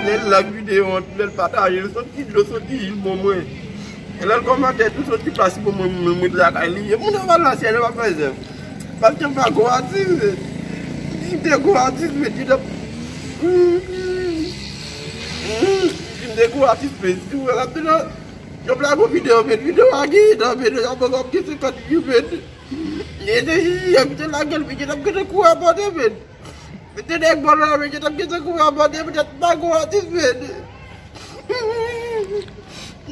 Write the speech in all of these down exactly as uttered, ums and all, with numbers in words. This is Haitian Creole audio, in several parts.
Lè l like videyo an, lè l pataje l, soti dlo, soti jis bon mwen. E lè l kòmante tou, soti plas bon mwen, mwen, mwen lakay li. E moun nan Valenciennes, yo pa fè zèv. Paske m pa gwo atis, men. Si m te gwo atis, men, ti dòp. Si m te gwo atis, men, si w wè l ap vin nan, yo plage yon videyo, men, videyo a gen tan, men, yo ap gen senkant view, men. E te jiji, yo te lage l, men, yo t ap gentan kouri abòne, men. Mete nèg bò la, men, yo t ap gentan kouri abòne, men, tèt pa gwo atis, men.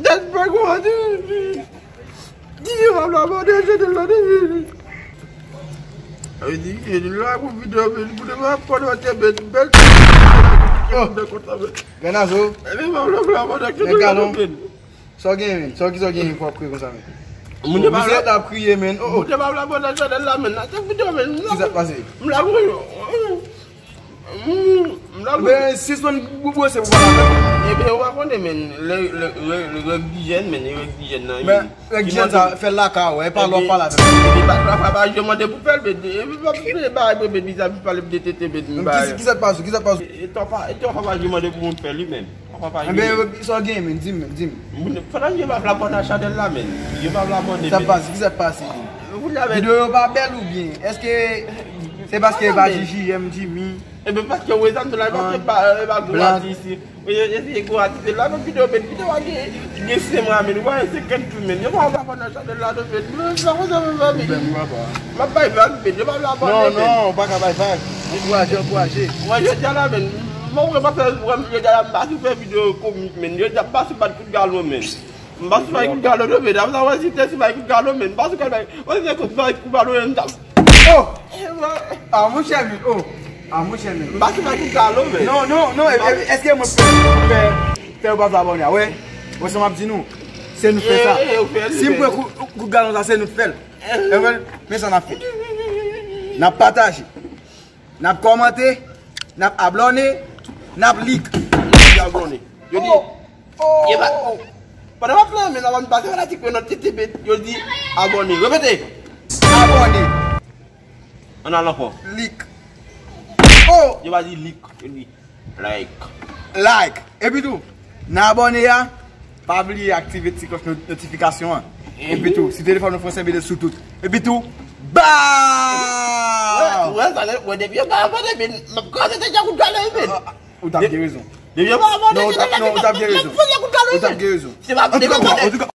Tèt pa gwo atis, men. Di yo pa vle abòne, se de lòt, men. Sa vle di, e la pou videyo, men, pou te pa abòne, men, bèl, bèl. Oh. Nan konta, men. Ganazo. E men, pa vle abòne, se de lòt, men. Sa w genyen, men? Sa w, kisa w genyen pou w ap kriye konsa, men? Moun yo pa vle ap kriye, men. Oh, oh. Moun yo pa vle abòne ak chanèl la, men. Nan chak videyo, men. Kisa k pase? M la pou yo. M la pou. Men, sispann bwose pou pale avè m. Ebyen, ou pa konnen, men. Lè, lè, lè, lè règ ijyèn, men. Lè règ ijyèn nan, men. Règ ijyèn sa, fè l lakay ou, e pa lè w ap pale avè m. Ebyen, pa, pa, pa, pa, yo mande pou fè l, men. Ebyen, pa, pa, pa, men, bizarre, pale de tete, men. Kisa, kisa k pase? Kisa k pase? E twa pa, e twa pa, yo mande pou moun fè li, men. Ebyen, sa w gen, men, di m, men, di m. Moun, pandan yo pa vle abòne ak chanèl la, men. Yo pa vle abòne, men. Sa pase, kisa k pase? Videyo yo pa bèl oubyen? Èske se paske e pa J J M, Jimmy? Ebyen, paske w wè sa m di la, e pa, e pa gwo atis. E, e, e gwo atis la, men videyo, men videyo a gen, gen senk mwa, men. Ou pa wè senkant view, men. Yo pa vle abòne ak chanèl la, non, men. Mwen, sa konsa, men, men, men. M ap bay vag, men. Yo pa vle abòne, men. Non, non, ou pa ka bay vag. Ankouraje, ankouraje. Mwen, jodi a la, men. Mwen, mwen pa fè, mwen, jodi a la, m pa sou fè videyo komik, men. Jodi a, m pa sou bat kout galon, men. M pa sou bay kout galon, non, men. Apre sa, mwen, si te sou bay kout galon, men. M pa sou bay, mwen, si te kout bay kout galon, men. Oh! Ah, monchè, men. Oh! Ah, monchè, men. M pa sou bay kout galon, men. Non, non, non, e, e, èske mwen fè, fè, fè yo pa vle abòne a? Wè, wè sa m ap di nou. Se nou k fè sa. Si m pran kout, kout galon sa, se nou k fè l. E wè, men sa n ap fè. N ap pataje. N ap kòmante. N ap ablòne. N ap lik. Yo di ablòne. Yo di. Oh, oh. Pandan w ap fè, men, nan pase fanatik yo nan T T B, yo di abòne. Repete. Abòne. Ann al ankò. Lik. Oh! Yo pa di lik, yo di like. Like. Epi tou, nan abòne a, pa bliye aktive ti klòch not-, notifikasyon an. Epi tou, si telefòn ou franse, mete l sou tout. Epi tou, ba! Wè, wè, sa, wè, depi yo pa abòne, men, m ap kraze tèt yo kout galon, men. Ou t ap gen rezon. Depi yo pa abòne, non, ou t ap, non, ou t ap gen rezon. Ou t ap gen rezon. Se pa, antouka, antouka,